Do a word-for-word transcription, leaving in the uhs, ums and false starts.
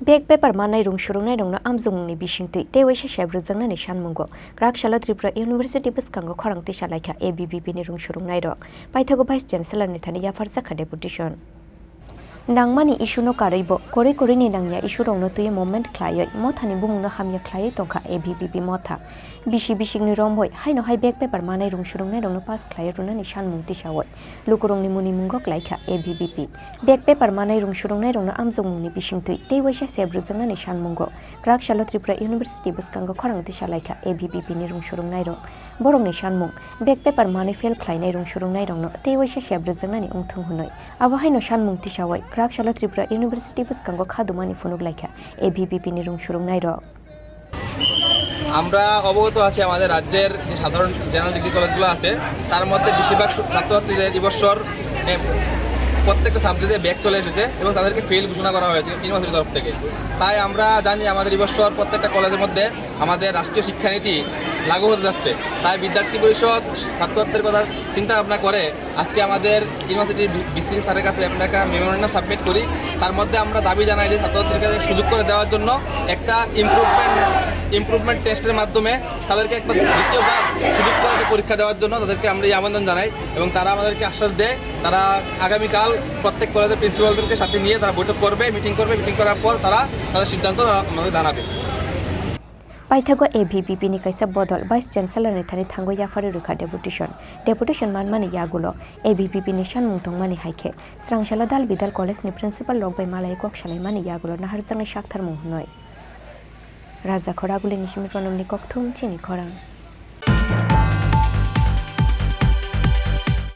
Bag paper manai rung surungnairokno amjokmungni bisingtwi tei waisa sep rwjaknani sanmungo kwrak salo Tripura University bwskango khorang tisa laikha A B V P ni rung surungnairok. Paithago Vice Chancellor ni thani yapharjakha deputation. Nangmani issue no karwi bo kwrwi kwrwi ni nangya issue rokno twiwi movement khlaiwi mothani bumungno hamya khlaiwi tongkha A B V P motha. Bisi bisikni romboi haino hai bag paper manai rung surungnairokno pass khlaiwi rwnani sanmung tisawi lukurokni muni mungo klaikha A B V P. Bag paper manai rung surungnairokno amjokmungni bisingtwi tei waisa sep rwjaknani sanmungo kwrak salo Tripura University bwskango khorang tisa laikha A B V P ni rung surungnairok. Borokni sanmung, bag paper manwi fail khlainai rung surungnairokno tei waisa sep rwjaknani wngthung hwnwi. Abo haino sanmung tisawi kwrak salo Tripura University bwskango khadumani phunuk laikha A B V P ni rung surungnairok. আমরা অবগত আছি আমাদের রাজ্যের যে সাধারণ general degree কলেজগুলো আছে, তার মধ্যে বেশিরভাগ সু- ছাত্রছাত্রীদের এই বছর এ, প্রত্যেকটা সাবজেক্টে ব্যাক চলে এসেছে এবং তাদেরকে ফেল ঘোষণা করা হয়েছে ইউনিভার্সিটির তরফ থেকে। তাই আমরা জানি আমাদের এই বছর প্রত্যেকটা কলেজের মধ্যে আমাদের রাষ্ট্রীয় শিক্ষানীতি লাগু হতে যাচ্ছে। তাই বিদ্যার্থী পরিষদ ছাত্রছাত্রীদের কথা চিন্তা ভাবনা করে আজকে আমাদের ইউনিভার্সিটির ভিসি স্যারের কাছে আমরা একটা মেমোরেন্ডাম সাবমিট করি। তার মধ্যে আমরা দাবি জানাই যে ছাত্রছাত্রীদের সুযোগ করে দেওয়ার জন্য একটা ইমপ্রুভমেন্ট ইমপ্রুভমেন্ট টেস্টের মাধ্যমে তাদেরকে একবার দ্বিতীয়বার সুযোগ করে পরীক্ষা দেওয়ার জন্য তাদেরকে আমরা এই আবেদন জানাই এবং তারা আমাদেরকে আশ্বাস দেয় তারা আগামীকাল প্রত্যেক কলেজের প্রিন্সিপালদেরকে সাথে নিয়ে তারা বৈঠক করবে, মিটিং করবে, মিটিং করার পর তারা তাদের সিদ্ধান্ত আমাদের জানাবে। Paithago A B V P ni kaisa bodol Vice Chancellor ni thani thango yapharwi rwkha deputation. Deputation manmani yagulo A B V P ni sanmung tongmani hai khe srangsalo dal bidal college ni principal rok bai malai kok salaimani yagulo naharjaknai saktharmung hwnwi. Raja Khoraguli ni simi Pronomni kokthum chini khorang.